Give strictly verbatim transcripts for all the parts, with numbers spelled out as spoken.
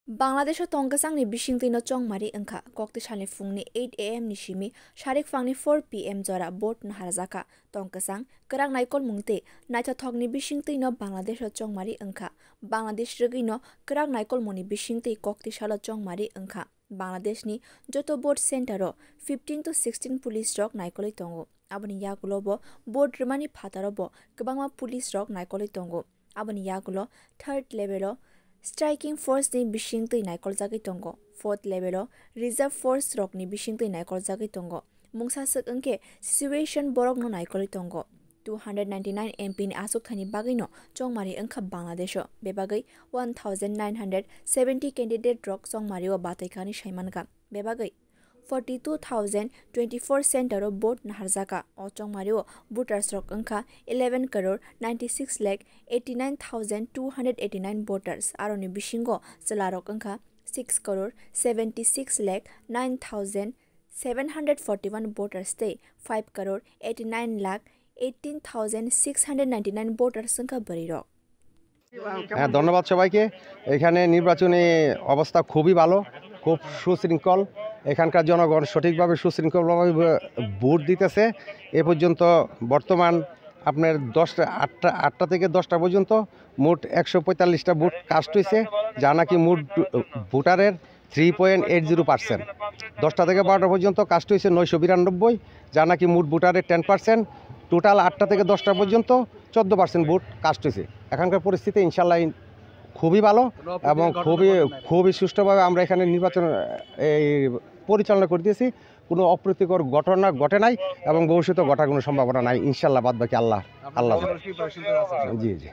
Bangladesh o tong kwchangni bisingtwi no chongmari wngkha. Kokti salni phungni eight A M ni simi sarik phangni four P M jora vote no harjakha. Tong kwchang, kwrak naikolmung tei naithothokni bisingtwi no Bangladesh o chongmari wngkha. Bangladesh rwgwi no kwrak naikolmungni bisingtwi kokti salo chongmari wngkha. Bangladesh ni joto vote center o fifteen to sixteen police rok naikolwi tongo. Aboni yagulo bo vote rwmani phataro bo kwbangma police rok naikolwi tongo. Aboni yagulo third level o striking force ni bisingtwi naikoljagwi tongo. Fourth level o reserve force rok ni bisingtwi naikoljagwi tongo. Mungsa swk wngkhe situation borok no naikolwi tongo. Two hundred ninety-nine M P ni achukthani bagwi no chongmari wngkha Bangladesh o. Bebagwi one thousand nine hundred seventy candidate rok chongmari o batwi kani saimankha. Bebagwi forty-two thousand twenty-four center o vote naharjaka. O chongmari o voters rok wngkha eleven crore ninety-six lakh eighty-nine thousand two hundred eighty-nine voters. Aroni bisingo chwla rok wngkha six crore seventy-six lakh nine thousand seven hundred forty-one voters tei five crore eighty-nine lakh eighteen thousand six hundred ninety-nine voters wngkha bwrwi rok. হ্যাঁ, ধন্যবাদ সবাইকে। এখানে নির্বাচনী অবস্থা খুবই ভালো, খুব সুশৃঙ্খল। এখানকার জনগণ সঠিকভাবে সুশৃঙ্খলভাবে ভো-, ভোট দিতেছে। এ পর্যন্ত বর্তমান আপনার দশটা, আটটা, আটটা থেকে দশটা পর্যন্ত মোট একশো পঁয়তাল্লিশটা ভোট কাস্ট হয়েছে, যা নাকি মোট ভোটারের three point eight zero percent. দশটা থেকে বারোটা পর্যন্ত কাস্ট হয়েছে নয়শো বিরানব্বই, যা নাকি মোট ভোটারের টেন পার্সেন্ট। টোটাল আটটা থেকে দশটা পর্যন্ত চোদ্দ পার্সেন্ট ভোট কাস্ট হয়েছে। এখানকার পরিস্থিতি ইনশাল্লাহ ইন-, খুবই ভালো এবং খুবই, খুবই সুষ্ঠুভাবে আমরা এখানে নির্বাচন, এই, পরিচালনা করে দিয়েছি। কোনো অপ্রীতিকর ঘটনা ঘটে নাই এবং ভবিষ্যতে ঘটার কোনো সম্ভাবনা নাই ইনশাল্লাহ। বাদ বাকি আল্লাহ, আল্লাহ জানে। জি, জি।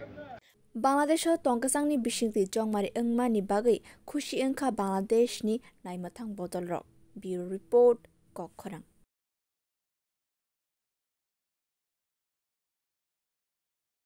Bangladesh o tong kwchangni bisingtwi chongmari wngmani bagwi khusi wngkha Bangladesh ni naimwthang bodol rok. Bureau Report, Kokkhorang.